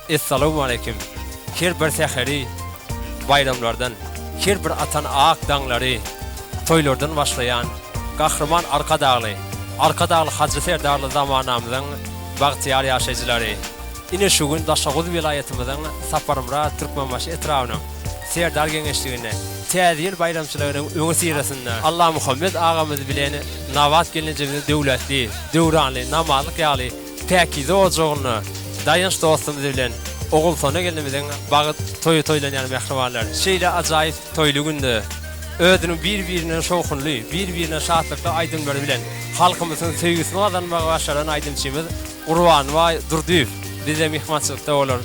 Essalawmaleýkim! Her bir säheri baýramlardan, her bir atan ak daňlary toýlardan başlaýan Gahryman Arkadagly, Arkadagly Hajy Serdarly zamanamyzyň bagtyýar ýaşaýjylary! Ine şu gün Daşoguz welaýatymyzyň Saparmyrat Türkmenbaşy etrabynyň Serdar geňeşliginde Täze ýyl baýramçylygynyň öňüsyrasynda Allamuhammet agamyz bilen Nabat gelnejemiziň döwletli, döwranly, namazlyk ýaly Päkize ojagynda Daýanç dostumyz bilen Ogulsona gelnimiziň bagt toýy toýlanýar mähribanlar. Şeýle ajaýyp toýly günde özüniň bir-birinden şowhunly, bir-birinden şatlykly aýdymlary bilen halkymyzyň söýgüsini gazanmagy başaran aýdymçymyz Gurbanbaý Durdyýew bizde myhmançylykda bolar.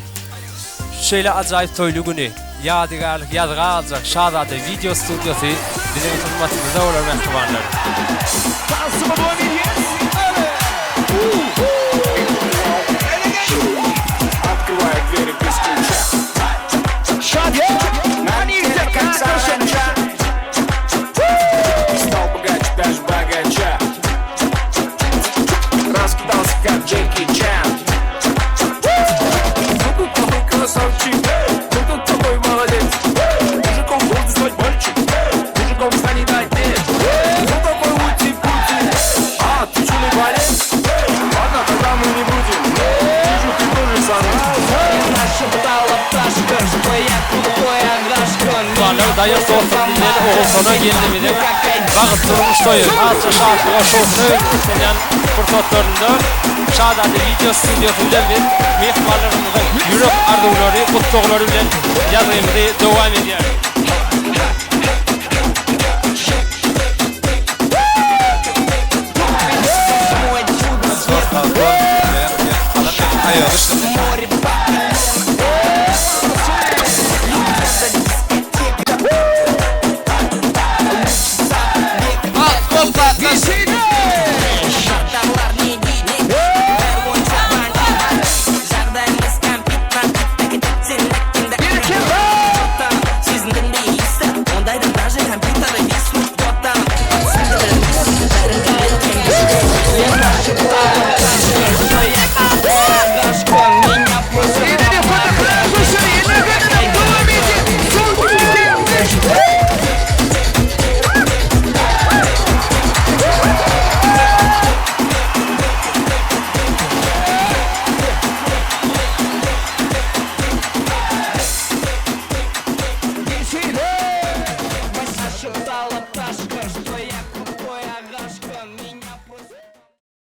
Şeýle ajaýyp toýly güni ýadygärlik ýazga aljak Şazada wideo studiýasy biziň hyzmatymyzda bolar mähribanlar. Myhmanlar Daýanç dostumyz bilen Ogulsona gelnimiziň bagt durmuş toýy has-da şatlyga, şowhuna öwrülip pursatlarynda Şazada wideo studiýasy bilen biz myhmanlarymyzyň ýürek arzuwlary, gutlaglary bilen ýazgymyzy dowam edýäris.